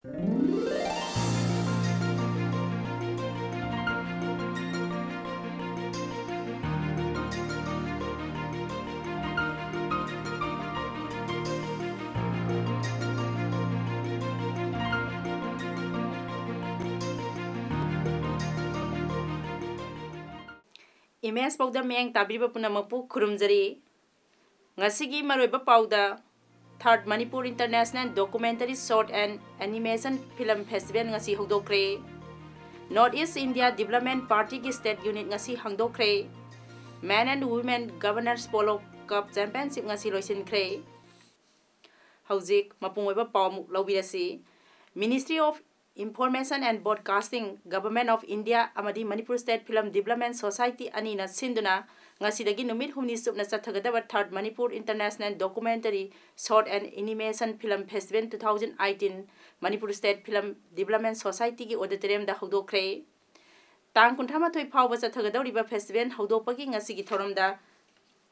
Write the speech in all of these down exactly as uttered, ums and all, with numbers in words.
Image ꯄꯥꯎꯗꯝ ꯃꯤꯠꯌꯦꯡ ꯇꯥꯕꯤꯔꯤꯕ ꯄꯨꯝꯅꯃꯛꯄꯨ ꯈꯨꯔꯨꯝꯖꯔꯤ꯫ ꯉꯁꯤꯒꯤ ꯃꯔꯨꯑꯣꯏꯕ ꯄꯥꯎꯗ, Third Manipur International Documentary Short and Animation Film Festival ꯉꯁꯤ ꯍꯧꯗꯣꯛꯈ꯭ꯔꯦ꯫ North East India Development Party ꯒꯤ State Unit ꯉꯁꯤ ꯍꯥꯡꯗꯣꯛꯈ꯭ꯔꯦ꯫ Men and Women Governors Polo Cup Championship ꯉꯁꯤ ꯂꯣꯏꯁꯤꯟꯈ꯭ꯔꯦ꯫ ꯍꯧꯖꯤꯛ ꯃꯄꯨꯡ ꯑꯣꯏꯕ ꯄꯥꯎ ꯑꯃꯨꯛ ꯂꯧꯕꯤꯔꯁꯤ꯫ Ministry of Information and Broadcasting, Government of India ꯑꯃꯗꯤ Manipur State Film Development Society ꯑꯅꯤꯅ ꯁꯤꯟꯗꯨꯅ ꯉꯁꯤꯗꯒꯤ ꯅꯨꯃꯤꯠ ꯍꯨꯝꯅꯤ ꯆꯨꯞꯅ ꯆꯠꯊꯒꯗꯕ Third Manipur International Documentary Short and Animation Film Festival two thousand eighteen Manipur State Film Development Society ꯒꯤ auditorium ꯗ ꯍꯧꯗꯣꯛꯈ꯭ꯔꯦ꯫ ꯇꯥꯡ ꯀꯨꯟꯊ꯭ꯔꯥ ꯃꯥꯊꯣꯏ ꯐꯥꯎꯕ ꯆꯠꯊꯒꯗꯧꯔꯤꯕ festival ꯍꯧꯗꯣꯛꯄꯒꯤ ꯉꯁꯤꯒꯤ ꯊꯧꯔꯝꯗ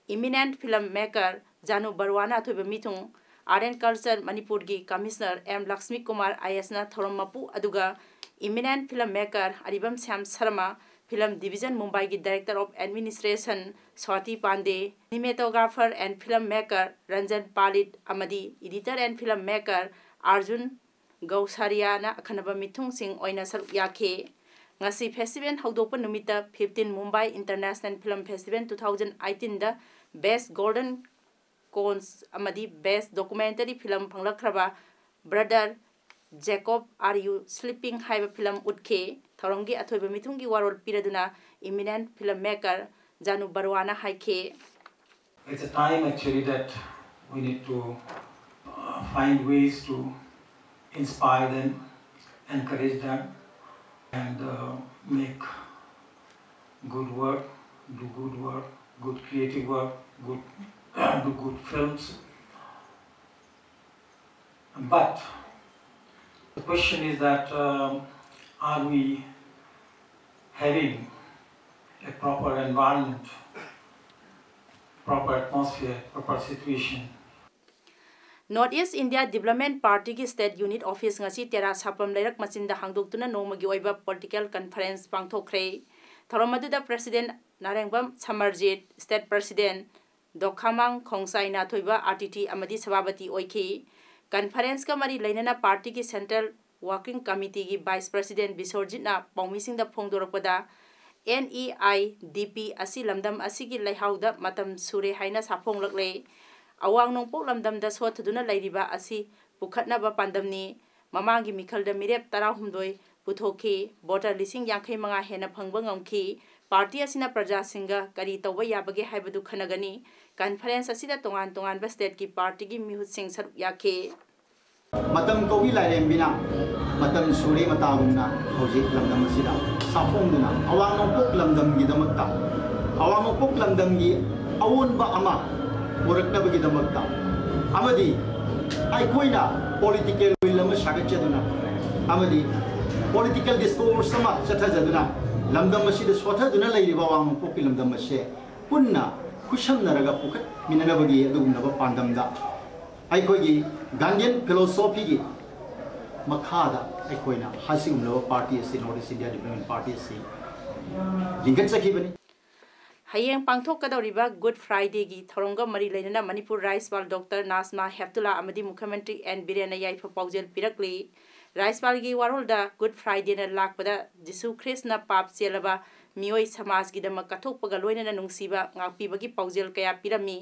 eminent film maker ꯖꯥꯅꯨ ꯕꯔꯨꯋꯥꯅ ꯑꯊꯣꯏꯕ ꯃꯤꯊꯨꯡ, Art and Culture ꯃꯅꯤꯄꯨꯔꯒꯤ Commissioner ꯑꯦꯝ ꯂꯛꯁꯃꯤ ꯀꯨꯃꯥꯔ ꯑꯥꯏ ꯑꯦꯁꯅ ꯊꯧꯔꯝ ꯃꯄꯨ ꯑꯗꯨꯒ eminent film maker ꯑꯔꯤꯕꯝ ꯁ꯭ꯌꯥꯝ ꯁꯔꯃ, Film Division ꯃꯨꯝꯕꯥꯏꯒꯤ Director of Administration ꯁ꯭ꯋꯥꯇꯤ Pandey, Cinematographer and Film Maker Ranjan ꯄꯥꯂꯤꯠ ꯑꯃꯗꯤ Editor and Film Maker Arjun ꯒꯧꯁꯥꯔꯤꯌꯥꯅ ꯑꯈꯟꯅꯕ ꯃꯤꯊꯨꯡꯁꯤꯡ ꯑꯣꯏꯅ ꯁꯔꯨꯛ ꯌꯥꯈꯤ꯫ ꯉꯁꯤ festival ꯍꯧꯗꯣꯛꯄ ꯅꯨꯃꯤꯠꯇ fifteen Mumbai International Film Festival two thousand eighteen ꯗ Best Golden Cones ꯑꯃꯗꯤ Best Documentary Film ꯐꯪꯂꯛꯈ꯭ꯔꯕ Brother Jacob, Are You Sleeping ꯍꯥꯏꯕ film ꯎꯠꯈꯤ꯫ ꯊꯧꯔꯝꯒꯤ ꯑꯊꯣꯏꯕ ꯃꯤꯊꯨꯡꯒꯤ ꯋꯥꯔꯣꯜ ꯄꯤꯔꯗꯨꯅ eminent film maker ꯖꯥꯅꯨ ꯕꯔꯨꯋꯥꯅ ꯍꯥꯏꯈꯤ꯫ It's a time actually that we need to uh, find ways to inspire them, encourage them, and uh, make good work, do good work, good creative work, good do good films. But the question is that um, are we having a proper environment, proper atmosphere, proper situation? North East India Development Partyꯒꯤ State Unit Office ꯉꯁꯤ ꯇꯦꯔꯥ ꯁꯥꯄꯝ ꯂꯩꯔꯛ ꯃꯆꯤꯟꯗ ꯍꯥꯡꯗꯣꯛꯇꯨꯅ ꯅꯣꯡꯃꯒꯤ ꯑꯣꯏꯕ political conference ꯄꯥꯡꯊꯣꯛꯈ꯭ꯔꯦ꯫ ꯊꯧꯔꯝ ꯑꯗꯨꯗ President Narengbam Samarjit, State President Dokhamang Khongsai ꯅꯥꯊꯣꯏꯕ R T T ꯑꯃꯗꯤ ꯁꯚꯥꯄꯇꯤ ꯑꯣꯏꯈꯤ꯫ Conferenceꯀ ꯃꯔꯤ ꯂꯩꯅꯅ partyꯒꯤ Central Working Committeeꯒꯤ Vice President ꯕꯤꯁꯣꯔꯖꯤꯠꯅ ꯄꯥꯎꯃꯤꯁꯤꯡꯗ ꯐꯣꯡꯗꯣꯔꯛꯄꯗ, N E I D P ꯑꯁꯤ ꯂꯝꯗꯝ ꯑꯁꯤꯒꯤ ꯂꯩꯍꯥꯎꯗ ꯃꯇꯝ ꯁꯨꯔꯦ ꯍꯥꯏꯅ ꯁꯥꯐꯣꯡꯂꯛꯂꯦ꯫ ꯑꯋꯥꯡ ꯅꯣꯡꯄꯣꯛ ꯂꯝꯗꯝꯗ ꯁꯣꯠꯊꯗꯨꯅ ꯂꯩꯔꯤꯕ ꯑꯁꯤ ꯄꯨꯈꯠꯅꯕ ꯄꯥꯟꯗꯝꯅꯤ꯫ ꯃꯃꯥꯡꯒꯤ ꯃꯤꯈꯜꯗ ꯃꯤꯔꯦꯞ ꯇꯔꯥꯍꯨꯝꯗꯣꯏ ꯄꯨꯊꯣꯛꯈꯤ꯫ Voter ꯂꯤꯁꯤꯡ ꯌꯥꯡꯈꯩ ꯃꯉꯥ ꯍꯦꯟꯅ ꯐꯪꯕ ꯉꯝꯈꯤ꯫ Party ꯑꯁꯤꯅ ꯄ꯭ꯔꯖꯥꯁꯤꯡꯒ ꯀꯔꯤ ꯇꯧꯕ ꯌꯥꯕꯒꯦ ꯍꯥꯏꯕꯗꯨ ꯈꯟꯅꯒꯅꯤ꯫ Conference ꯑꯁꯤꯗ ꯇꯣꯉꯥꯟ ꯇꯣꯉꯥꯟꯕ stateꯀꯤ partyꯒꯤ ꯃꯤꯍꯨꯠꯁꯤꯡ ꯁꯔꯨꯛ ꯌꯥꯈꯤ꯫ ꯃꯇꯝ ꯀꯧꯏ ꯂꯥꯏꯔꯦꯝꯕꯤꯅ ꯃꯇꯝ ꯁꯨꯔꯦ ꯃꯇꯥꯒꯨꯝꯅ ꯍꯧꯖꯤꯛ ꯂꯝꯗꯝ ꯑꯁꯤꯗ ꯁꯥꯐꯣꯡꯗꯨꯅ ꯑꯋꯥꯡ ꯅꯣꯡꯄꯣꯛ ꯂꯝꯗꯝꯒꯤꯗꯃꯛꯇ, ꯑꯋꯥꯡ ꯅꯣꯡꯄꯣꯛ ꯂꯝꯗꯝꯒꯤ ꯑꯑꯣꯟꯕ ꯑꯃ ꯄꯨꯔꯛꯅꯕꯒꯤꯗꯃꯛꯇ ꯑꯃꯗꯤ ꯑꯩꯈꯣꯏꯅ political will ꯑꯃ ꯁꯥꯒꯠꯆꯗꯨꯅ ꯑꯃꯗꯤ political discourse ꯑꯃ ꯆꯠꯊꯖꯗꯨꯅ ꯂꯝꯗꯝ ꯑꯁꯤꯗ ꯁꯣꯠꯊꯗꯨꯅ ꯂꯩꯔꯤꯕ ꯑꯋꯥꯡ ꯅꯣꯡꯄꯣꯛꯀꯤ ꯂꯝꯗꯝ ꯑꯁꯦ ꯄꯨꯟꯅ ꯈꯨꯠꯁꯝꯅꯔꯒ ꯄꯨꯈꯠꯃꯤꯟꯅꯅꯕꯒꯤ ꯑꯗꯨꯒꯨꯝꯂꯕ ꯄꯥꯟꯗꯝꯗ ꯑꯩꯈꯣꯏꯒꯤ Gandhian philosophyꯒꯤ ꯃꯈꯥꯗ ꯑꯩꯈꯣꯏꯅ ꯑꯁꯤꯒꯨꯝꯂꯕ party ꯑꯁꯤ, North East India Development Party ꯑꯁꯤ ꯂꯤꯡꯈꯠꯆꯈꯤꯕꯅꯤ꯫ ꯍꯌꯦꯡ ꯄꯥꯡꯊꯣꯛꯀꯗꯧꯔꯤꯕ Good Fridayꯒꯤ ꯊꯧꯔꯝꯒ ꯃꯔꯤ ꯂꯩꯅꯅ Manipur Rajyapal Doctor Najma Heptulla ꯑꯃꯗꯤ ꯃꯨꯈ꯭ꯌ ꯃꯟꯇ꯭ꯔꯤ ꯑꯦꯟ ꯕꯤꯔꯦꯟꯅ ꯌꯥꯏꯐ ꯄꯥꯎꯖꯦꯜ ꯄꯤꯔꯛꯂꯤ꯫ Rajyapalꯒꯤ ꯋꯥꯔꯣꯜꯗ Good Fridayꯅ ꯂꯥꯛꯄꯗ ꯖꯤꯁꯨ ꯈ꯭ꯔꯤꯁꯅ ꯄꯥꯞ ꯆꯦꯜꯂꯕ ꯃꯤꯑꯣꯏ ꯁꯃꯥꯖꯒꯤꯗꯃꯛ ꯀꯠꯊꯣꯛꯄꯒ ꯂꯣꯏꯅꯅ ꯅꯨꯡꯁꯤꯕ ꯉꯥꯛꯄꯤꯕꯒꯤ ꯄꯥꯎꯖꯦꯜ ꯀꯌꯥ ꯄꯤꯔꯝꯃꯤ꯫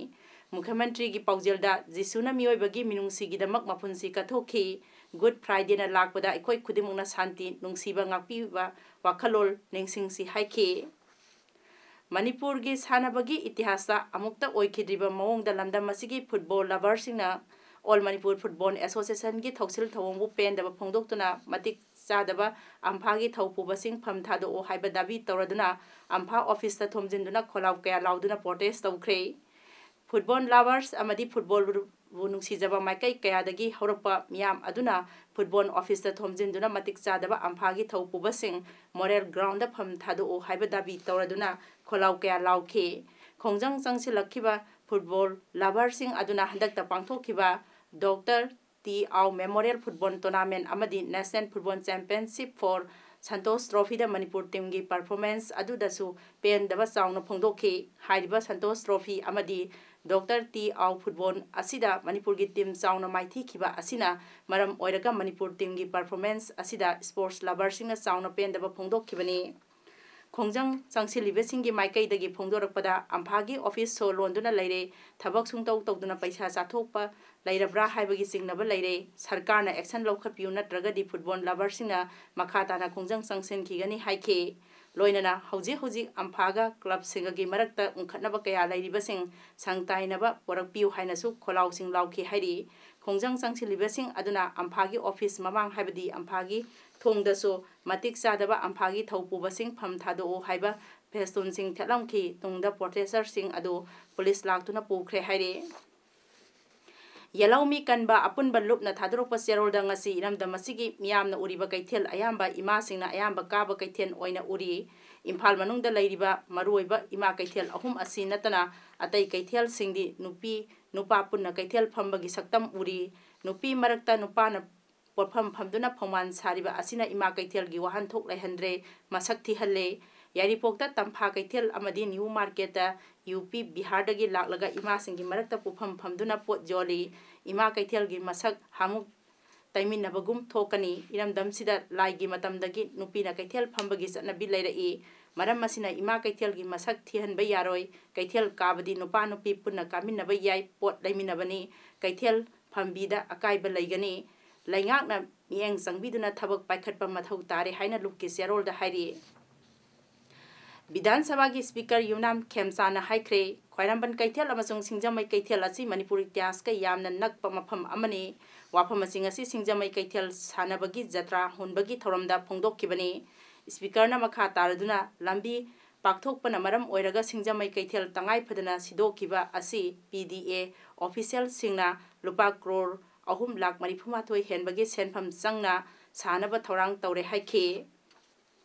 ꯃꯨꯈ꯭ꯌ ꯃꯟꯇ꯭ꯔꯤꯒꯤ ꯄꯥꯎꯖꯦꯜꯗ ꯖꯤꯁꯨꯅ ꯃꯤꯑꯣꯏꯕꯒꯤ ꯃꯤꯅꯨꯡꯁꯤꯒꯤꯗꯃꯛ ꯃꯄꯨꯟꯁꯤ ꯀꯠꯊꯣꯛꯈꯤ꯫ Good Fridayꯅ ꯂꯥꯛꯄꯗ ꯑꯩꯈꯣꯏ ꯈꯨꯗꯤꯡꯃꯛꯅ ꯁꯥꯟꯇꯤ, ꯅꯨꯡꯁꯤꯕ, ꯉꯥꯛꯄꯤꯕ ꯋꯥꯈꯜꯂꯣꯟ ꯅꯤꯡꯁꯤꯡꯁꯤ ꯍꯥꯏꯈꯤ꯫ ꯃꯅꯤꯄꯨꯔꯒꯤ ꯁꯥꯟꯅꯕꯒꯤ ꯏꯇꯤꯍꯥꯁꯇ ꯑꯃꯨꯛꯇ ꯑꯣꯏꯈꯤꯗ꯭ꯔꯤꯕ ꯃꯑꯣꯡꯗ ꯂꯝꯗꯝ ꯑꯁꯤꯒꯤ football loverꯁꯤꯡꯅ All Manipur Football Associationꯒꯤ ꯊꯧꯁꯤꯜ ꯊꯧꯑꯣꯡꯕꯨ ꯄꯦꯟꯗꯕ ꯐꯣꯡꯗꯣꯛꯇꯨꯅ ꯃꯇꯤꯛ ꯆꯥꯗꯕ ꯑꯝꯐꯥꯒꯤ ꯊꯧ ꯄꯨꯕꯁꯤꯡ ꯐꯝ ꯊꯥꯗꯣꯛꯑꯣ ꯍꯥꯏꯕ ꯗꯥꯕꯤ ꯇꯧꯔꯗꯨꯅ ꯑꯝꯐꯥ officeꯇ ꯊꯣꯝꯖꯤꯟꯗꯨꯅ ꯈꯣꯜꯂꯥꯎ ꯀꯌꯥ ꯂꯥꯎꯗꯨꯅ protest ꯇꯧꯈ꯭ꯔꯦ꯫ Football lovers ꯑꯃꯗꯤ footballꯕꯨ ꯅꯨꯡꯁꯤꯖꯕ ꯃꯥꯏꯀꯩ ꯀꯌꯥꯗꯒꯤ ꯍꯧꯔꯛꯄ ꯃꯤꯌꯥꯝ ꯑꯗꯨꯅ football officeꯇ ꯊꯣꯝꯖꯤꯟꯗꯨꯅ ꯃꯇꯤꯛ ꯆꯥꯗꯕ ꯑꯝꯐꯥꯒꯤ ꯊꯧ ꯄꯨꯕꯁꯤꯡ moral groundꯗ ꯐꯝ ꯊꯥꯗꯣꯛꯎ ꯍꯥꯏꯕ ꯗꯥꯕꯤ ꯇꯧꯔꯗꯨꯅ ꯈꯣꯜꯂꯥꯎ ꯀꯌꯥ ꯂꯥꯎꯈꯤ꯫ ꯈꯣꯡꯖꯪ ꯆꯪꯁꯤꯜꯂꯛꯈꯤꯕ football loverꯁꯤꯡ ꯑꯗꯨꯅ ꯍꯟꯗꯛꯇ ꯄꯥꯡꯊꯣꯛꯈꯤꯕ ꯗꯣꯛꯇꯔ ꯇꯤ ꯑꯥꯎ Memorial Football Tournament ꯑꯃꯗꯤ National Football Championship for Santosh Trophyꯗ ꯃꯅꯤꯄꯨꯔ teamꯒꯤ performance ꯑꯗꯨꯗꯁꯨ ꯄꯦꯟꯗꯕ ꯆꯥꯎꯅ ꯐꯣꯡꯗꯣꯛꯈꯤ꯫ ꯍꯥꯏꯔꯤꯕ Santosh Trophy ꯑꯃꯗꯤ ꯗꯣꯛꯇꯔ ꯇꯤ ꯑꯥꯎ football ꯑꯁꯤꯗ ꯃꯅꯤꯄꯨꯔꯒꯤ team ꯆꯥꯎꯅ ꯃꯥꯏꯊꯤꯈꯤꯕ ꯑꯁꯤꯅ ꯃꯔꯝ ꯑꯣꯏꯔꯒ ꯃꯅꯤꯄꯨꯔ teamꯒꯤ performance ꯑꯁꯤꯗ sports loverꯁꯤꯡꯅ ꯆꯥꯎꯅ ꯄꯦꯟꯗꯕ ꯐꯣꯡꯗꯣꯛꯈꯤꯕꯅꯤ꯫ ꯈꯣꯡꯖꯪ ꯆꯪꯁꯤꯜꯂꯤꯕꯁꯤꯡꯒꯤ ꯃꯥꯏꯀꯩꯗꯒꯤ ꯐꯣꯡꯗꯣꯔꯛꯄꯗ, ꯑꯝꯐꯥꯒꯤ office ꯁꯣ ꯂꯣꯟꯗꯨꯅ ꯂꯩꯔꯦ, ꯊꯕꯛ ꯁꯨꯡꯇꯧ ꯇꯧꯗꯅ ꯄꯩꯁꯥ ꯆꯥꯊꯣꯛꯄ ꯂꯩꯔꯕ꯭ꯔꯥ ꯍꯥꯏꯕꯒꯤ ꯆꯤꯡꯅꯕ ꯂꯩꯔꯦ꯫ ꯁꯔꯀꯥꯔꯅ action ꯂꯧꯈꯠꯄꯤꯌꯨ, ꯅꯠꯇ꯭ꯔꯒꯗꯤ football loverꯁꯤꯡꯅ ꯃꯈꯥ ꯇꯥꯅ ꯈꯣꯡꯖꯪ ꯆꯪꯁꯤꯟꯈꯤꯒꯅꯤ ꯍꯥꯏꯈꯤ꯫ ꯂꯣꯏꯅꯅ ꯍꯧꯖꯤꯛ ꯍꯧꯖꯤꯛ ꯑꯝꯐꯥꯒ clubꯁꯤꯡꯒꯒꯤ ꯃꯔꯛꯇ ꯎꯪꯈꯠꯅꯕ ꯀꯌꯥ ꯂꯩꯔꯤꯕꯁꯤꯡ ꯁꯪ ꯇꯥꯏꯅꯕ ꯄꯨꯔꯛꯄꯤꯌꯨ ꯍꯥꯏꯅꯁꯨ ꯈꯣꯜꯂꯥꯎꯁꯤꯡ ꯂꯥꯎꯈꯤ ꯍꯥꯏꯔꯤ꯫ ꯈꯣꯡꯖꯪ ꯆꯪꯁꯤꯜꯂꯤꯕꯁꯤꯡ ꯑꯗꯨꯅ ꯑꯝꯐꯥꯒꯤ office ꯃꯃꯥꯡ, ꯍꯥꯏꯕꯗꯤ ꯑꯝꯐꯥꯒꯤ ꯊꯣꯡꯗꯁꯨ ꯃꯇꯤꯛ ꯆꯥꯗꯕ ꯑꯝꯐꯥꯒꯤ ꯊꯧ ꯄꯨꯕꯁꯤꯡ ꯐꯝ ꯊꯥꯗꯣꯛꯎ ꯍꯥꯏꯕ ꯐꯦꯁꯇꯨꯟꯁꯤꯡ ꯊꯦꯠꯂꯝꯈꯤ꯫ ꯇꯨꯡꯗ protestꯔꯁꯤꯡ ꯑꯗꯨ ꯄꯨꯂꯤꯁ ꯂꯥꯛꯇꯨꯅ ꯄꯨꯈ꯭ꯔꯦ ꯍꯥꯏꯔꯤ꯫ ꯌꯦꯜꯍꯧꯃꯤ ꯀꯟꯕ ꯑꯄꯨꯟꯕ ꯂꯨꯞꯅ ꯊꯥꯗꯣꯔꯛꯄ ꯆꯦꯔꯣꯜꯗ ꯉꯁꯤ ꯏꯔꯝꯗꯝ ꯑꯁꯤꯒꯤ ꯃꯤꯌꯥꯝꯅ ꯎꯔꯤꯕ ꯀꯩꯊꯦꯜ ꯑꯌꯥꯝꯕ ꯏꯃꯥꯁꯤꯡꯅ ꯑꯌꯥꯝꯕ ꯀꯥꯕ ꯀꯩꯊꯦꯜ ꯑꯣꯏꯅ ꯎꯔꯤ꯫ ꯏꯝꯐꯥꯜ ꯃꯅꯨꯡꯗ ꯂꯩꯔꯤꯕ ꯃꯔꯨꯑꯣꯏꯕ ꯏꯃꯥ ꯀꯩꯊꯦꯜ ꯑꯍꯨꯝ ꯑꯁꯤ ꯅꯠꯇꯅ ꯑꯇꯩ ꯀꯩꯊꯦꯜꯁꯤꯡꯗꯤ ꯅꯨꯄꯤ ꯅꯨꯄꯥ ꯄꯨꯟꯅ ꯀꯩꯊꯦꯜ ꯐꯝꯕꯒꯤ ꯁꯛꯇꯝ ꯎꯔꯤ꯫ ꯅꯨꯄꯤ ꯃꯔꯛꯇ ꯅꯨꯄꯥꯅ ꯄꯣꯠꯐꯝ ꯐꯝꯗꯨꯅ ꯐꯧꯃꯥꯟ ꯁꯥꯔꯤꯕ ꯑꯁꯤꯅ ꯏꯃꯥ ꯀꯩꯊꯦꯜꯒꯤ ꯋꯥꯍꯟꯊꯣꯛ ꯂꯩꯍꯟꯗ꯭ꯔꯦ, ꯃꯁꯛ ꯊꯤꯍꯜꯂꯦ꯫ ꯌꯥꯏꯔꯤꯄꯣꯛꯇ ꯇꯝꯐꯥ ꯀꯩꯊꯦꯜ ꯑꯃꯗꯤ ꯅ꯭ꯌꯨ ꯃꯥꯔꯀꯦꯠꯇ ꯌꯨ ꯄꯤ ꯕꯤꯍꯥꯔꯗꯒꯤ ꯂꯥꯛꯂꯒ ꯏꯃꯥꯁꯤꯡꯒꯤ ꯃꯔꯛꯇ ꯄꯣꯠꯐꯝ ꯐꯝꯗꯨꯅ ꯄꯣꯠ ꯌꯣꯜꯂꯤ꯫ ꯏꯃꯥ ꯀꯩꯊꯦꯜꯒꯤ ꯃꯁꯛ ꯍꯥꯃꯨꯛ ꯇꯩꯃꯤꯟꯅꯕꯒꯨꯝ ꯊꯣꯛꯀꯅꯤ꯫ ꯏꯔꯝꯗꯝꯁꯤꯗ ꯂꯥꯏꯒꯤ ꯃꯇꯝꯗꯒꯤ ꯅꯨꯄꯤꯅ ꯀꯩꯊꯦꯜ ꯐꯝꯕꯒꯤ ꯆꯠꯅꯕꯤ ꯂꯩꯔꯛꯏ꯫ ꯃꯔꯝ ꯑꯁꯤꯅ ꯏꯃꯥ ꯀꯩꯊꯦꯜꯒꯤ ꯃꯁꯛ ꯊꯤꯍꯟꯕ ꯌꯥꯔꯣꯏ꯫ ꯀꯩꯊꯦꯜ ꯀꯥꯕꯗꯤ ꯅꯨꯄꯥ ꯅꯨꯄꯤ ꯄꯨꯟꯅ ꯀꯥꯃꯤꯟꯅꯕ ꯌꯥꯏ, ꯄꯣꯠ ꯂꯩꯃꯤꯟꯅꯕꯅꯤ꯫ ꯀꯩꯊꯦꯜ ꯐꯝꯕꯤꯗ ꯑꯀꯥꯏꯕ ꯂꯩꯒꯅꯤ꯫ ꯂꯩꯉꯥꯛꯅ ꯃꯤꯠꯌꯦꯡ ꯆꯪꯕꯤꯗꯨꯅ ꯊꯕꯛ ꯄꯥꯏꯈꯠꯄ ꯃꯊꯧ ꯇꯥꯔꯦ ꯍꯥꯏꯅ ꯂꯨꯞꯀꯤ ꯆꯦꯔꯣꯜꯗ ꯍꯥꯏꯔꯤ꯫ ꯕꯤꯙꯥꯟ ꯁꯚꯥꯒꯤ ꯁ꯭ꯄꯤꯀꯔ ꯌꯨꯝꯅꯥꯝ ꯈꯦꯝꯆꯥꯅ ꯍꯥꯏꯈ꯭ꯔꯦ, ꯈ꯭ꯋꯥꯏꯔꯝꯕꯟ ꯀꯩꯊꯦꯜ ꯑꯃꯁꯨꯡ ꯁꯤꯡꯖꯃꯩ ꯀꯩꯊꯦꯜ ꯑꯁꯤ ꯃꯅꯤꯄꯨꯔ ꯏꯇꯤꯍꯥꯁꯀ ꯌꯥꯝꯅ ꯅꯛꯄ ꯃꯐꯝ ꯑꯃꯅꯤ꯫ ꯋꯥꯐꯝꯁꯤꯡ ꯑꯁꯤ ꯁꯤꯡꯖꯃꯩ ꯀꯩꯊꯦꯜ ꯁꯥꯟꯅꯕꯒꯤ ꯖꯇ꯭ꯔꯥ ꯍꯨꯟꯕꯒꯤ ꯊꯧꯔꯝꯗ ꯐꯣꯡꯗꯣꯛꯈꯤꯕꯅꯤ꯫ ꯁ꯭ꯄꯤꯀꯔꯅ ꯃꯈꯥ ꯇꯥꯔꯗꯨꯅ, ꯂꯝꯕꯤ ꯄꯥꯛꯊꯣꯛꯄꯅ ꯃꯔꯝ ꯑꯣꯏꯔꯒ ꯁꯤꯡꯖꯃꯩ ꯀꯩꯊꯦꯜ ꯇꯉꯥꯏ ꯐꯗꯅ ꯁꯤꯗꯣꯛꯈꯤꯕ ꯑꯁꯤ ꯄꯤ ꯗꯤ ꯑꯦ officialꯁꯤꯡꯅ ꯂꯨꯄꯥ ꯀ꯭ꯔꯣꯔ ꯑꯍꯨꯝ ꯂꯥꯈ ꯃꯔꯤꯐꯨ ꯃꯥꯊꯣꯏ ꯍꯦꯟꯕꯒꯤ ꯁꯦꯟꯐꯝ ꯆꯪꯅ ꯁꯥꯅꯕ ꯊꯧꯔꯥꯡ ꯇꯧꯔꯦ ꯍꯥꯏꯈꯤ꯫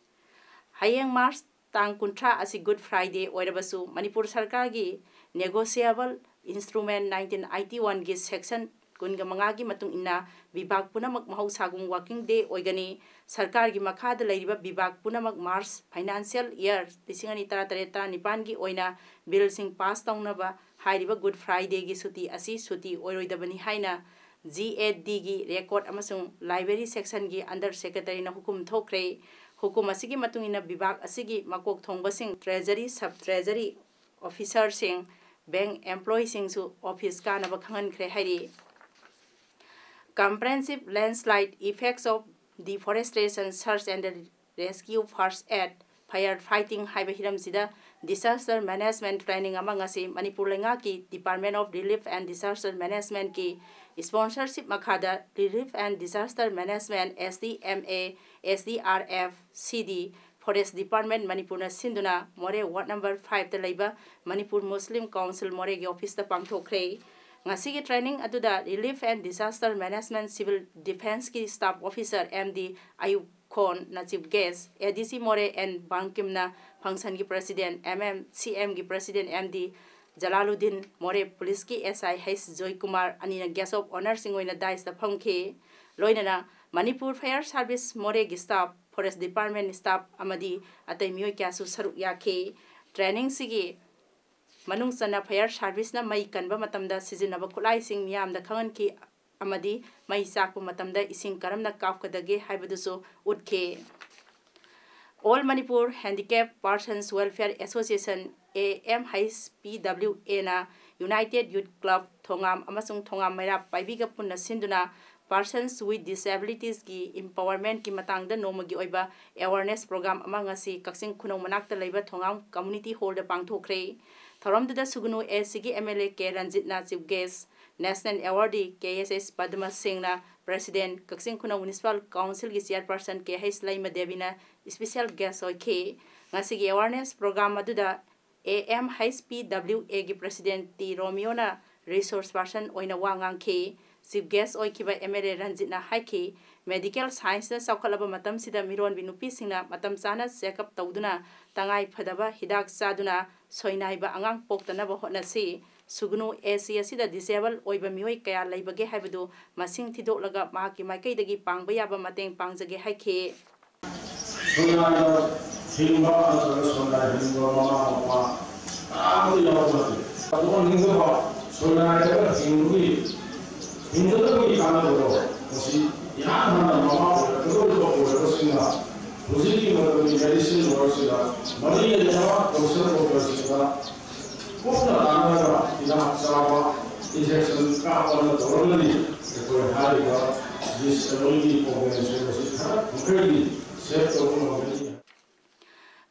ꯍꯌꯦꯡ ꯃꯥꯔꯆ ꯇꯥꯡ ꯀꯨꯟꯊ꯭ꯔꯥ ꯑꯁꯤ Good Friday ꯑꯣꯏꯔꯕꯁꯨ, ꯃꯅꯤꯄꯨꯔ ꯁꯔꯀꯥꯔꯒꯤ Negotiable Instrument nineteen eighty oneꯒꯤ section ꯀꯨꯟꯒ ꯃꯉꯥꯒꯤ ꯃꯇꯨꯡ ꯏꯟꯅ ꯕꯤꯚꯥꯒ ꯄꯨꯝꯅꯃꯛ ꯃꯍꯧꯁꯥꯒꯨꯝ working day ꯑꯣꯏꯒꯅꯤ꯫ ꯁꯔꯀꯥꯔꯒꯤ ꯃꯈꯥꯗ ꯂꯩꯔꯤꯕ ꯕꯤꯚꯥꯒ ꯄꯨꯝꯅꯃꯛ March financial year ꯂꯤꯁꯤꯡ ꯑꯅꯤ ꯇꯔꯥꯇꯔꯦꯠ ꯇꯔꯥꯅꯤꯄꯥꯟꯒꯤ ꯑꯣꯏꯅ ꯕꯤꯜꯁꯤꯡ ꯄꯥꯁ ꯇꯧꯅꯕ ꯍꯥꯏꯔꯤꯕ Good Fridayꯒꯤ ꯁꯨꯇꯤ ꯑꯁꯤ ꯁꯨꯇꯤ ꯑꯣꯏꯔꯣꯏꯗꯕꯅꯤ ꯍꯥꯏꯅ G A Dꯒꯤ record ꯑꯃꯁꯨꯡ library sectionꯒꯤ under secretaryꯅ ꯍꯨꯀꯨꯝ ꯊꯣꯛꯈ꯭ꯔꯦ꯫ ꯍꯨꯀꯨꯝ ꯑꯁꯤꯒꯤ ꯃꯇꯨꯡ ꯏꯟꯅ ꯕꯤꯚꯥꯒ ꯑꯁꯤꯒꯤ ꯃꯀꯣꯛ ꯊꯣꯡꯕꯁꯤꯡ, treasury, sub treasury officerꯁꯤꯡ, bank employeeꯁꯤꯡꯁꯨ office ꯀꯥꯅꯕ ꯈꯪꯍꯟꯈ꯭ꯔꯦ ꯍꯥꯏꯔꯤ꯫ Comprehensive Landslide Effects of Deforestation Search and Rescue, First Aid, Fire Fighting ꯍꯥꯏꯕ ꯍꯤꯔꯝꯁꯤꯗ disaster management training ꯑꯃ ꯉꯁꯤ ꯃꯅꯤꯄꯨꯔ ꯂꯩꯉꯥꯛꯀꯤ Department of Relief and Disaster Managementꯀꯤ sponsorship ꯃꯈꯥꯗ Relief and Disaster Management, S D M A, S D R F, C D, Forest Department ꯃꯅꯤꯄꯨꯔꯅ ꯁꯤꯟꯗꯨꯅ ꯃꯣꯔꯦ ward number fiveꯇ ꯂꯩꯕ Manipur Muslim Council ꯃꯣꯔꯦꯒꯤ officeꯇ ꯄꯥꯡꯊꯣꯛꯈ꯭ꯔꯦ꯫ ꯉꯁꯤꯒꯤ training ꯑꯗꯨꯗ Relief and Disaster Management Civil Defenceꯀꯤ staff officer M D ꯑꯌꯨꯕ ꯈꯣꯟꯅ chief guest, A D C ꯃꯣꯔꯦ N ꯕꯥꯡꯀꯤꯝꯅ functionꯒꯤ president, M M C Mꯒꯤ president M D Jalaluddin, ꯃꯣꯔꯦ policeꯀꯤ S I H Joykumar ꯑꯅꯤꯅ guest of honourꯁꯤꯡ ꯑꯣꯏꯅ daisꯇ ꯐꯝꯈꯤ꯫ ꯂꯣꯏꯅꯅ Manipur Fire Service ꯃꯣꯔꯦꯒꯤ staff, Forest Department staff ꯑꯃꯗꯤ ꯑꯇꯩ ꯃꯤꯑꯣꯏ ꯀꯌꯥꯁꯨ ꯁꯔꯨꯛ ꯌꯥꯈꯤ꯫ Trainingꯁꯤꯒꯤ ꯃꯅꯨꯡ ꯆꯟꯅ fire serviceꯅ ꯃꯩ ꯀꯟꯕ ꯃꯇꯝꯗ ꯁꯤꯖꯤꯟꯅꯕ ꯈꯨꯠꯂꯥꯏꯁꯤꯡ ꯃꯤꯌꯥꯝꯗ ꯈꯪꯍꯟꯈꯤ ꯑꯃꯗꯤ ꯃꯩ ꯆꯥꯛꯄ ꯃꯇꯝꯗ ꯏꯁꯤꯡ ꯀꯔꯝꯅ ꯀꯥꯞꯀꯗꯒꯦ ꯍꯥꯏꯕꯗꯨꯁꯨ ꯎꯠꯈꯤ꯫ All Manipur Handicap Persons Welfare Association, A M H P W Aꯅ United Youth Club ꯊꯣꯉꯥꯝ ꯑꯃꯁꯨꯡ ꯊꯣꯉꯥꯝ ꯃꯩꯔꯥ ꯄꯥꯏꯕꯤꯒ ꯄꯨꯟꯅ ꯁꯤꯟꯗꯨꯅ Persons with Disabilitiesꯀꯤ empowermentꯀꯤ ꯃꯇꯥꯡꯗ ꯅꯣꯡꯃꯒꯤ ꯑꯣꯏꯕ awareness program ꯑꯃ ꯉꯁꯤ ꯀꯛꯆꯤꯡ ꯈꯨꯅꯧ ꯃꯅꯥꯛꯇ ꯂꯩꯕ ꯊꯣꯉꯥꯝ community hallꯗ ꯄꯥꯡꯊꯣꯛꯈ꯭ꯔꯦ꯫ ꯊꯧꯔꯝꯗꯨꯗ ꯁꯨꯒꯅꯨ A Cꯒꯤ M L A K ꯔꯟꯖꯤꯠꯅ chief guest, national awardee K S S Padma ꯁꯤꯡꯅ president, ꯀꯛꯆꯤꯡ ꯈꯨꯅꯧ Municipal Councilꯒꯤ chairperson K H ꯂꯩꯃ ꯗꯦꯕꯤꯅ special guest ꯑꯣꯏꯈꯤ꯫ ꯉꯁꯤꯒꯤ awareness program ꯑꯗꯨꯗ A M H P W Aꯒꯤ president T ꯔꯣꯃꯤꯌꯣꯅ resource person ꯑꯣꯏꯅ ꯋꯥ ꯉꯥꯡꯈꯤ꯫ Chief guest ꯑꯣꯏꯈꯤꯕ M L A ꯔꯟꯖꯤꯠꯅ ꯍꯥꯏꯈꯤ, medical scienceꯅ ꯆꯥꯎꯈꯠꯂꯕ ꯃꯇꯝꯁꯤꯗ ꯃꯤꯔꯣꯟꯕꯤ ꯅꯨꯄꯤꯁꯤꯡꯅ ꯃꯇꯝ ꯆꯥꯅ checkup ꯇꯧꯗꯨꯅ ꯇꯉꯥꯏ ꯐꯗꯕ ꯍꯤꯗꯥꯛ ꯆꯥꯗꯨꯅ ꯁꯣꯏꯅꯥꯏꯕ ꯑꯉꯥꯡ ꯄꯣꯛꯇꯅꯕ ꯍꯣꯠꯅꯁꯤ꯫ ꯁꯨꯒꯅꯨ ꯑꯦ ꯁꯤ ꯑꯁꯤꯗ ꯗꯤꯁꯦꯕꯜ ꯑꯣꯏꯕ ꯃꯤꯑꯣꯏ ꯀꯌꯥ ꯂꯩꯕꯒꯦ ꯍꯥꯏꯕꯗꯨ ꯃꯁꯤꯡ ꯊꯤꯗꯣꯛꯂꯒ ꯃꯍꯥꯛꯀꯤ ꯃꯥꯏꯀꯩꯗꯒꯤ ꯄꯥꯡꯕ ꯌꯥꯕ ꯃꯇꯦꯡ ꯄꯥꯡꯖꯒꯦ ꯍꯥꯏꯈꯤ꯫ ꯁꯣꯏꯅꯥꯏꯅ ꯍꯤꯡꯕ ꯅꯠꯇ꯭ꯔꯒ ꯁꯣꯏꯅꯥꯏ ꯍꯤꯡꯕ ꯃꯃꯥ ꯃꯄꯥ ꯀꯅꯥꯝꯇ ꯌꯥꯎꯕ ꯅꯠꯇꯦ꯫ ꯑꯗꯨꯒ ꯍꯤꯡꯗꯕ ꯁꯣꯏꯅꯥꯏꯗꯒ ꯍꯤꯡꯕꯒꯤ ꯍꯤꯡꯒꯗꯕꯒꯤ ꯀꯥꯟꯅꯕꯗꯣ ꯃꯁꯤ ꯏꯍꯥꯟ ꯍꯥꯟꯅ ꯃꯃꯥ ꯑꯣꯏꯔꯛꯀꯗꯧꯔꯤꯕ ꯑꯣꯏꯔꯛꯄꯁꯤꯡꯅ ꯍꯧꯖꯤꯛꯀꯤ ꯃꯇꯝꯒꯤ ꯃꯦꯗꯤꯁꯤꯟ ꯋꯥꯔꯜꯁꯤꯗ ꯃꯔꯤ ꯂꯩꯅꯕ ꯀꯣꯟꯁꯔꯟ ꯗꯣꯛꯇꯔꯁꯤꯡꯗ ꯀꯨꯞꯅ ꯇꯥꯟꯅꯔꯒ ꯍꯤꯗꯥꯛ ꯆꯥꯕ, ꯏꯟꯖꯦꯛꯁꯟ ꯀꯥꯞꯄꯅ ꯇꯧꯔꯒꯗꯤ ꯑꯩꯈꯣꯏ ꯍꯥꯏꯔꯤꯕ ꯗꯤꯁꯑꯦꯕꯜꯒꯤ ꯄ꯭ꯔꯣꯕ꯭ꯂꯦꯝꯁꯤꯡ ꯑꯁꯤ ꯈꯔ ꯃꯈꯩꯗꯤ ꯁꯦꯞ ꯇꯧꯕ ꯉꯝꯒꯅꯤ꯫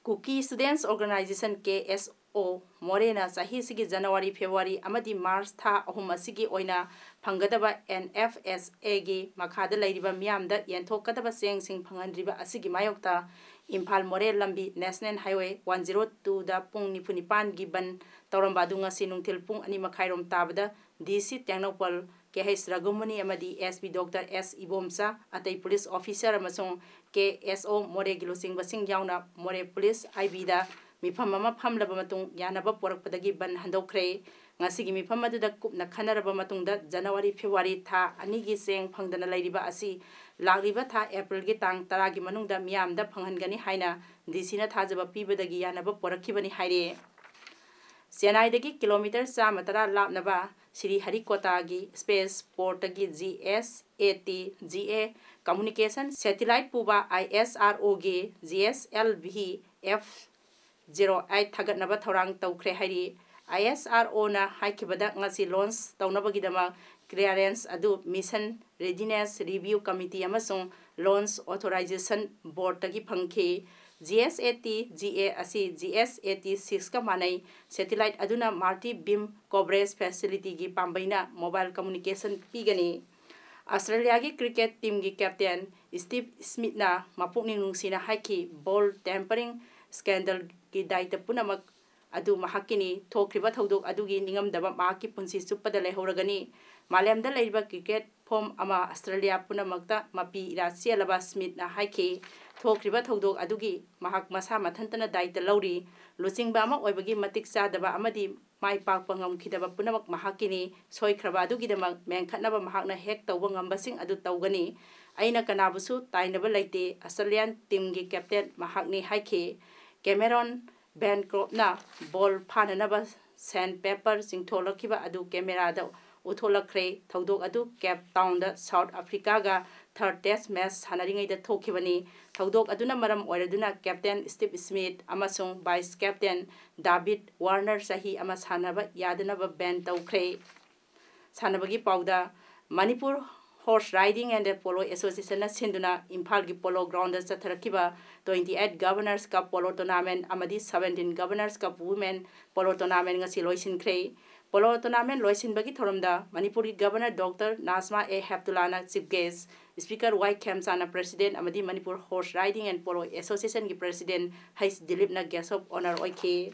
Kuki Students Organization, K S O, ꯃꯣꯔꯦꯅ ꯆꯍꯤꯁꯤꯒꯤ ꯖꯅꯋꯥꯔꯤ, ꯐꯦꯕ꯭ꯔꯨꯋꯥꯔꯤ ꯑꯃꯗꯤ ꯃꯥꯔꯆ ꯊꯥ ꯑꯍꯨꯝ ꯑꯁꯤꯒꯤ ꯑꯣꯏꯅ ꯐꯪꯒꯗꯕ N F S Aꯒꯤ ꯃꯈꯥꯗ ꯂꯩꯔꯤꯕ ꯃꯤꯌꯥꯝꯗ ꯌꯦꯟꯊꯣꯛꯀꯗꯕ ꯆꯦꯡꯁꯤꯡ ꯐꯪꯍꯟꯗ꯭ꯔꯤꯕ ꯑꯁꯤꯒꯤ ꯃꯥꯌꯣꯛꯇ ꯏꯝꯐꯥꯜ ꯃꯣꯔꯦ ꯂꯝꯕꯤ National Highway one zero twoꯗ ꯄꯨꯡ ꯅꯤꯐꯨ ꯅꯤꯄꯥꯟꯒꯤ ꯕꯟ ꯇꯧꯔꯝꯕ ꯑꯗꯨ ꯉꯁꯤ ꯅꯨꯡꯊꯤꯜ ꯄꯨꯡ ꯑꯅꯤ ꯃꯈꯥꯏꯔꯣꯝ ꯇꯥꯕꯗ D C Tengnoupal K H ꯔꯘꯨꯃꯨꯅꯤ ꯑꯃꯗꯤ S P Doctor S Ibomcha, ꯑꯇꯩ ꯄꯨꯂꯤꯁ ꯑꯣꯐꯤꯁꯔ ꯑꯃꯁꯨꯡ K S O ꯃꯣꯔꯦꯒꯤ ꯂꯨꯆꯤꯡꯕꯁꯤꯡ ꯌꯥꯎꯅ ꯃꯣꯔꯦ ꯄꯨꯂꯤꯁ I Bꯗ ꯃꯤꯐꯝ ꯑꯃ ꯐꯝꯂꯕ ꯃꯇꯨꯡ ꯌꯥꯅꯕ ꯄꯣꯔꯛꯄꯗꯒꯤ ꯕꯟ ꯍꯟꯗꯣꯛꯈ꯭ꯔꯦ꯫ ꯉꯁꯤꯒꯤ ꯃꯤꯐꯝ ꯑꯗꯨꯗ ꯀꯨꯞꯅ ꯈꯟꯅꯔꯕ ꯃꯇꯨꯡꯗ ꯖꯅꯋꯥꯔꯤ, ꯐꯦꯕ꯭ꯔꯨꯋꯥꯔꯤ ꯊꯥ ꯑꯅꯤꯒꯤ ꯆꯦꯡ ꯐꯪꯗꯅ ꯂꯩꯔꯤꯕ ꯑꯁꯤ ꯂꯥꯛꯂꯤꯕ ꯊꯥ ꯑꯦꯄ꯭ꯔꯤꯜꯒꯤ ꯇꯥꯡ ꯇꯔꯥꯒꯤ ꯃꯅꯨꯡꯗ ꯃꯤꯌꯥꯝꯗ ꯐꯪꯍꯟꯒꯅꯤ ꯍꯥꯏꯅ D Cꯅ ꯊꯥꯖꯕ ꯄꯤꯕꯗꯒꯤ ꯌꯥꯅꯕ ꯄꯣꯔꯛꯈꯤꯕꯅꯤ ꯍꯥꯏꯔꯤ꯫ ꯆꯦꯟꯅꯥꯏꯗꯒꯤ ꯀꯤꯂꯣꯃꯤꯇꯔ ꯆꯥꯝꯃ ꯇꯔꯥ ꯂꯥꯞꯅꯕ ꯁ꯭ꯔꯤꯍꯔꯤꯀꯣꯇꯥꯒꯤ space ꯄꯣꯔꯠꯇꯒꯤ G S A T G A communication satellite ꯄꯨꯕ I S R Oꯒꯤ G S L V F zero eight ꯊꯥꯒꯠꯅꯕ ꯊꯧꯔꯥꯡ ꯇꯧꯈ꯭ꯔꯦ ꯍꯥꯏꯔꯤ꯫ I S R Oꯅ ꯍꯥꯏꯈꯤꯕꯗ ꯉꯁꯤ ꯂꯣꯟꯆ ꯇꯧꯅꯕꯒꯤꯗꯃꯛ ꯀ꯭ꯂꯤꯌꯥꯔꯦꯟꯁ ꯑꯗꯨ Mission Readiness Review Committee ꯑꯃꯁꯨꯡ Launch Authorization Boardꯇꯒꯤ ꯐꯪꯈꯤ꯫ G S A T G A ꯑꯁꯤ G S A T sixꯀ ꯃꯥꯟꯅꯩ꯫ Satellite ꯑꯗꯨꯅ multi beam coverage facilityꯒꯤ ꯄꯥꯝꯕꯩꯅ mobile communication ꯄꯤꯒꯅꯤ꯫ ꯑꯁꯇ꯭ꯔꯦꯂꯤꯌꯥꯒꯤ ꯀ꯭ꯔꯤꯀꯦꯠ ꯇꯤꯝꯒꯤ ꯀꯦꯞꯇꯦꯟ ꯁ꯭ꯇꯤꯚ ꯁ꯭ꯃꯤꯠꯅ ꯃꯄꯨꯛꯅꯤꯡ ꯅꯨꯡꯁꯤꯅ ꯍꯥꯏꯈꯤ, ball tampering scandalꯒꯤ ꯗꯥꯏꯇ ꯄꯨꯝꯅꯃꯛ ꯑꯗꯨ ꯃꯍꯥꯛꯀꯤꯅꯤ꯫ ꯊꯣꯛꯈ꯭ꯔꯤꯕ ꯊꯧꯗꯣꯛ ꯑꯗꯨꯒꯤ ꯅꯤꯡꯉꯝꯗꯕ ꯃꯍꯥꯛꯀꯤ ꯄꯨꯟꯁꯤ ꯆꯨꯞꯄꯗ ꯂꯩꯍꯧꯔꯒꯅꯤ꯫ ꯃꯥꯂꯦꯝꯗ ꯂꯩꯔꯤꯕ ꯀ꯭ꯔꯤꯀꯦꯠ ꯐꯣꯝ ꯑꯃ ꯑꯁꯇ꯭ꯔꯦꯂꯤꯌꯥ ꯄꯨꯝꯅꯃꯛꯇ ꯃꯄꯤ ꯏꯔꯥ ꯆꯦꯜꯂꯕ ꯁ꯭ꯃꯤꯠꯅ ꯍꯥꯏꯈꯤ, ꯊꯣꯛꯈ꯭ꯔꯤꯕ ꯊꯧꯗꯣꯛ ꯑꯗꯨꯒꯤ ꯃꯍꯥꯛ ꯃꯁꯥ ꯃꯊꯟꯇꯅ ꯗꯥꯏꯇ ꯂꯧꯔꯤ꯫ ꯂꯨꯆꯤꯡꯕ ꯑꯃ ꯑꯣꯏꯕꯒꯤ ꯃꯇꯤꯛ ꯆꯥꯗꯕ ꯑꯃꯗꯤ ꯃꯥꯏ ꯄꯥꯛꯄ ꯉꯝꯈꯤꯗꯕ ꯄꯨꯝꯅꯃꯛ ꯃꯍꯥꯛꯀꯤꯅꯤ꯫ ꯁꯣꯏꯈ꯭ꯔꯕ ꯑꯗꯨꯒꯤꯗꯃꯛ ꯃꯦꯟꯈꯠꯅꯕ ꯃꯍꯥꯛꯅ ꯍꯦꯛ ꯇꯧꯕ ꯉꯝꯕꯁꯤꯡ ꯑꯗꯨ ꯇꯧꯒꯅꯤ꯫ ꯑꯩꯅ ꯀꯅꯥꯕꯨꯁꯨ ꯇꯥꯏꯅꯕ ꯂꯩꯇꯦ꯫ Australian team ꯒꯤ captain ꯃꯍꯥꯛꯅꯤ ꯍꯥꯏꯈꯤ꯫ Cameron Bancroft ꯅ ball ꯐꯥꯅꯅꯕ sandpaper ꯆꯤꯡꯊꯣꯛꯂꯛꯈꯤꯕ ꯑꯗꯨ camera ꯗ ꯎꯠꯊꯣꯛꯂꯛꯈ꯭ꯔꯦ꯫ ꯊꯧꯗꯣꯛ ꯑꯗꯨ Cape Town ꯗ South Africa ꯒ third test match ꯁꯥꯟꯅꯔꯤꯉꯩꯗ ꯊꯣꯛꯈꯤꯕꯅꯤ꯫ ꯊꯧꯗꯣꯛ ꯑꯗꯨꯅ ꯃꯔꯝ ꯑꯣꯏꯔꯗꯨꯅ captain Steve Smith ꯑꯃꯁꯨꯡ vice captain David Warner ꯆꯍꯤ ꯑꯃ ꯁꯥꯟꯅꯕ ꯌꯥꯗꯅꯕ ban ꯇꯧꯈ꯭ꯔꯦ꯫ ꯁꯥꯟꯅꯕꯒꯤ ꯄꯥꯎꯗ, Manipur Horse Riding and Polo Association ꯅ ꯁꯤꯟꯗꯨꯅ ꯏꯝꯐꯥꯜꯒꯤ polo ground ꯗ ꯆꯠꯊꯔꯛꯈꯤꯕ twenty eight Governors Cup Polo Tournament ꯑꯃꯗꯤ seventeen Governors Cup Women Polo Tournament ꯉꯁꯤ ꯂꯣꯏꯁꯤꯟꯈ꯭ꯔꯦ꯫ Polo tournament ꯂꯣꯏꯁꯤꯟꯕꯒꯤ ꯊꯧꯔꯝꯗ ꯃꯅꯤꯄꯨꯔꯒꯤ Governor Doctor ꯅꯥꯖꯃꯥ ꯑꯦ ꯍꯦꯞꯇꯨꯂꯥꯅ chief guest, Speaker ꯋꯥꯏ ꯈꯦꯝꯆꯥꯅ president ꯑꯃꯗꯤ Manipur Horse Riding and Polo Association ꯒꯤ president ꯍꯩꯆ ꯗꯤꯂꯤꯞꯅ guest of honour ꯑꯣꯏꯈꯤ꯫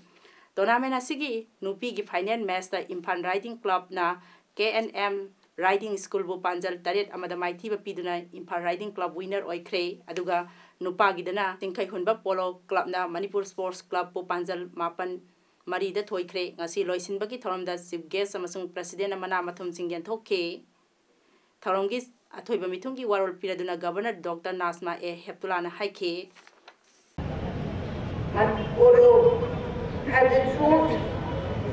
Tournament ꯑꯁꯤꯒꯤ ꯅꯨꯄꯤꯒꯤ final match ꯇ ꯏꯝꯐꯥꯜ Riding Club ꯅ ꯀꯦ ꯑꯦꯟ ꯑꯦꯝ Riding School ꯕꯨ ꯄꯥꯟꯖꯜ ꯇꯔꯦꯠ ꯑꯃꯗ ꯃꯥꯏꯊꯤꯕ ꯄꯤꯗꯨꯅ ꯏꯝꯐꯥꯜ Riding Club winner ꯑꯣꯏꯈ꯭ꯔꯦ꯫ ꯑꯗꯨꯒ ꯅꯨꯄꯥꯒꯤꯗꯅ ꯆꯤꯡꯈꯩꯍꯨꯟꯕ Polo Club ꯅ ꯃꯅꯤꯄꯨꯔ Sports Club ꯄꯨ ꯄꯥꯟꯖꯜ ꯃꯥꯄꯟ ꯃꯔꯤꯗ ꯊꯣꯏꯈ꯭ꯔꯦ꯫ ꯉꯁꯤ ꯂꯣꯏꯁꯤꯟꯕꯒꯤ ꯊꯧꯔꯝꯗ chief guest ꯑꯃꯁꯨꯡ president ꯅ ꯃꯅꯥ ꯃꯊꯨꯝꯁꯤꯡ ꯌꯦꯟꯊꯣꯛꯈꯤ꯫ ꯊꯧꯔꯝꯒꯤ ꯑꯊꯣꯏꯕ ꯃꯤꯊꯨꯡꯒꯤ ꯋꯥꯔꯣꯜ ꯄꯤꯔꯗꯨꯅ Governor Doctor ꯅꯥꯖꯃꯥ ꯑꯦ ꯍꯦꯞꯇꯨꯂꯥꯅ ꯍꯥꯏꯈꯤ꯫ And polo has its roots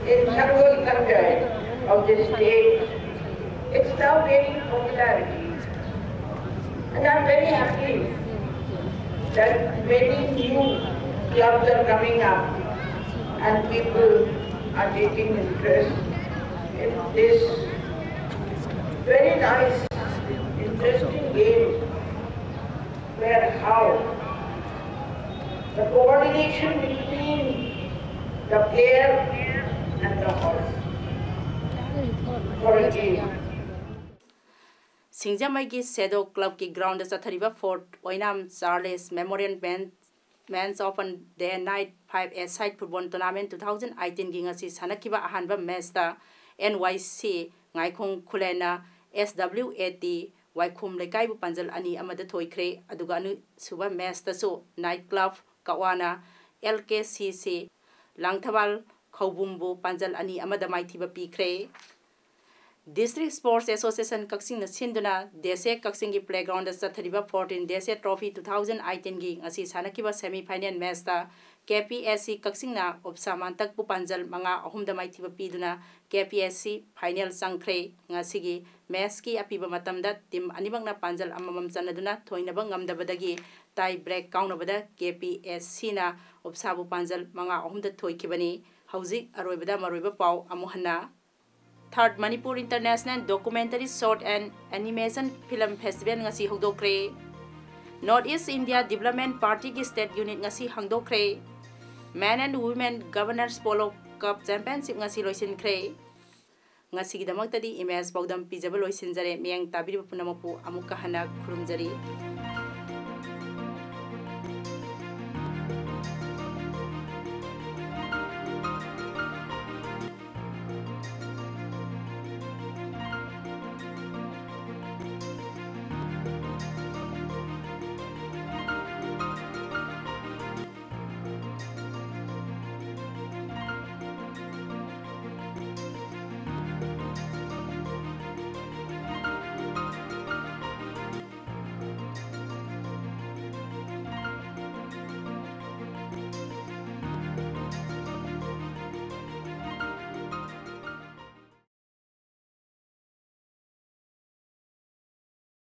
in Sangal Kanjai of the state. It's now gaining popularity. And I'm very happy that many new clubs are coming up and people are taking interest in this very nice, interesting game where how the coordination between the player and the horse for a game. ꯁꯤꯡꯖꯃꯩꯒꯤ Shadow Club ꯀꯤ ground ꯗ ꯆꯠꯊꯔꯤꯕ Fourth Oinam Charles Memorial Men Men's Open Day and Night five A side football tournament two thousand eighteen ꯒꯤ ꯉꯁꯤ ꯁꯥꯟꯅꯈꯤꯕ ꯑꯍꯥꯟꯕ match ꯇ N Y C ꯉꯥꯏꯈꯣꯡ ꯈꯨꯂꯦꯟꯅ S W A T ꯋꯥꯏꯈꯣꯝ ꯂꯩꯀꯥꯏꯕꯨ ꯄꯥꯟꯖꯜ ꯑꯅꯤ ꯑꯃꯗ ꯊꯣꯏꯈ꯭ꯔꯦ꯫ ꯑꯗꯨꯒ ꯑꯅꯤꯁꯨꯕ match ꯇꯁꯨ Night Club ꯀꯛꯋꯥꯅ L K C C Langthabal ꯈꯧꯕꯨꯝꯕꯨ ꯄꯥꯟꯖꯜ ꯑꯅꯤ ꯑꯃꯗ ꯃꯥꯏꯊꯤꯕ ꯄꯤꯈ꯭ꯔꯦ꯫ District Sports Association ꯀꯛꯆꯤꯡꯅ ꯁꯤꯟꯗꯨꯅ ꯗꯦꯁꯦ ꯀꯛꯆꯤꯡꯒꯤ playgroundꯗ ꯆꯠꯊꯔꯤꯕ fourteen ꯗꯦꯁꯦ Trophy two thousand eighteenꯒꯤ ꯉꯁꯤ ꯁꯥꯟꯅꯈꯤꯕ semi final matchꯇ KPSC ꯀꯛꯆꯤꯡꯅ ꯎꯞꯁꯥ ꯃꯥꯟꯇꯛꯄꯨ ꯄꯥꯟꯖꯜ ꯃꯉꯥ ꯑꯍꯨꯝꯗ ꯃꯥꯏꯊꯤꯕ ꯄꯤꯗꯨꯅ KPSC final ꯆꯪꯈ꯭ꯔꯦ꯫ ꯉꯁꯤꯒꯤ matchꯀꯤ ꯑꯄꯤꯕ ꯃꯇꯝꯗ team ꯑꯅꯤꯃꯛꯅ ꯄꯥꯟꯖꯜ ꯑꯃꯃꯝ ꯆꯟꯅꯗꯨꯅ ꯊꯣꯏꯅꯕ ꯉꯝꯗꯕꯗꯒꯤ tie break ꯀꯥꯎꯅꯕꯗ KPSCꯅ ꯎꯞꯁꯥꯕꯨ ꯄꯥꯟꯖꯜ ꯃꯉꯥ ꯑꯍꯨꯝꯗ ꯊꯣꯏꯈꯤꯕꯅꯤ꯫ ꯍꯧꯖꯤꯛ ꯑꯔꯣꯏꯕꯗ ꯃꯔꯨꯑꯣꯏꯕ ꯄꯥꯎ ꯑꯃꯨꯛ ꯍꯟꯅ꯫ Third Manipur International Documentary Short and Animation Film Festival ꯉꯁꯤ ꯍꯧꯗꯣꯛꯈ꯭ꯔꯦ꯫ North East India Development Partyꯒꯤ state unit ꯉꯁꯤ ꯍꯥꯡꯗꯣꯛꯈ꯭ꯔꯦ꯫ Men and Women Governors Polo Cup Championship ꯉꯁꯤ ꯂꯣꯏꯁꯤꯟꯈ꯭ꯔꯦ꯫ ꯉꯁꯤꯒꯤꯗꯃꯛꯇꯗꯤ ꯏꯃꯦꯖ ꯄꯥꯎꯗꯝ ꯄꯤꯖꯕ ꯂꯣꯏꯁꯤꯟꯖꯔꯦ꯫ ꯃꯤꯠꯌꯦꯡ ꯇꯥꯕꯤꯔꯤꯕ ꯄꯨꯝꯅꯃꯛꯄꯨ ꯑꯃꯨꯛꯀ ꯍꯟꯅ ꯈꯨꯔꯨꯝꯖꯔꯤ꯫